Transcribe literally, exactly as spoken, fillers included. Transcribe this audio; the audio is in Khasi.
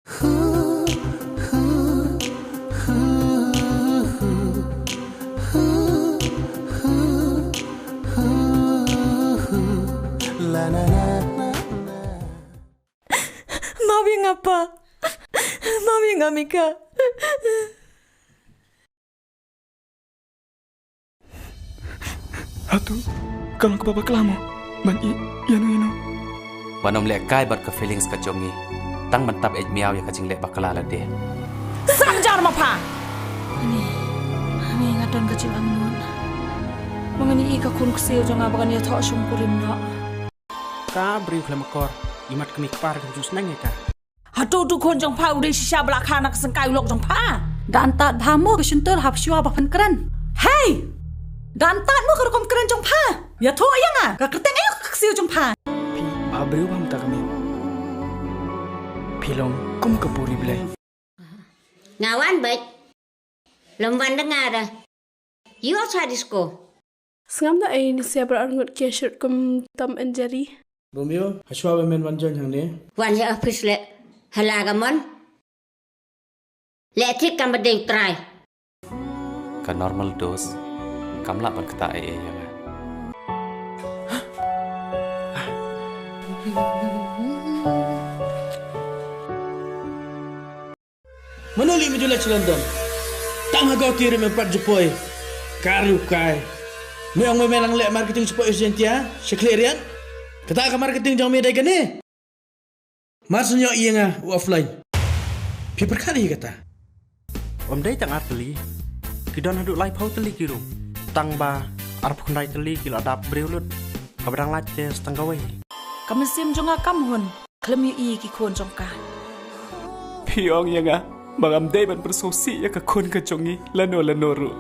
Map ïa nga, Pa. Map ïa nga, Mika. Hato ka long kaba bakla mo ban ïeh ïano ïano? Ban ym lehkai bad ka feelings ka jong ngi. Tang ban tap eit miaw ïa ka jingleh bakla lade. Sngap jar ma pha. Ani, ani nga don ka jingangnud ba ngan ïohi ka khun ksiew jong nga ba kan ïathoh shongkurim noh. Ka briew khlem akor, imat kmie kpa ruh kam ju sneng ïa ka. Hato utu khun jong pha u dei shisha ba la kha na ka syngkai u lok jong pha? Da ntad bha mo ka shyntur hap shuwa ba phan kren. Hei! Da ntad mo ka rukom kren jong pha. Ïathuh ïa nga, ka kyrteng aïu ka ksiew jong pha? Phi ba briew bha mynta ka miet. Phi long kum ka puri blei. Nga wan beit. Lem wan da nga da. Ïoh sha disco. Sngap da ai ni sia bra arngut kia shirt kum Tom and Jerry. Romeo, hashwa ba men wan join hangne. Wan ïa office le. Hala ka mon. Le thik kam ba dei u trai. Ka normal dose kam lah ban kata ei ei ïa nga. Mano lei me ju leit sha London? Tang ha Guwahati ruh mem pat ju poi. Ka ruh kai. Me ong me me lang leh marketing sha poi East Jaintia, sha Khliehriat. Kata ka marketing jong me dei kane. Mar shu ïoh ïa nga u offline. Phi pyrkhat ïa kata. Ym dei tang ar tylli. Ki don haduh laiphew tylli ki ruh. Tang ba arphew khyndai tylli ki la dap briew lut. Kaba dang lait te sa tang kawei. Ka mynsiem jong nga kam hun. Khlem ïohi ki khun jong ka. Phi ong ïa nga ba ngam dei ban pyrsngewsih ïa ka khun ka jong ngi lano lano ruh.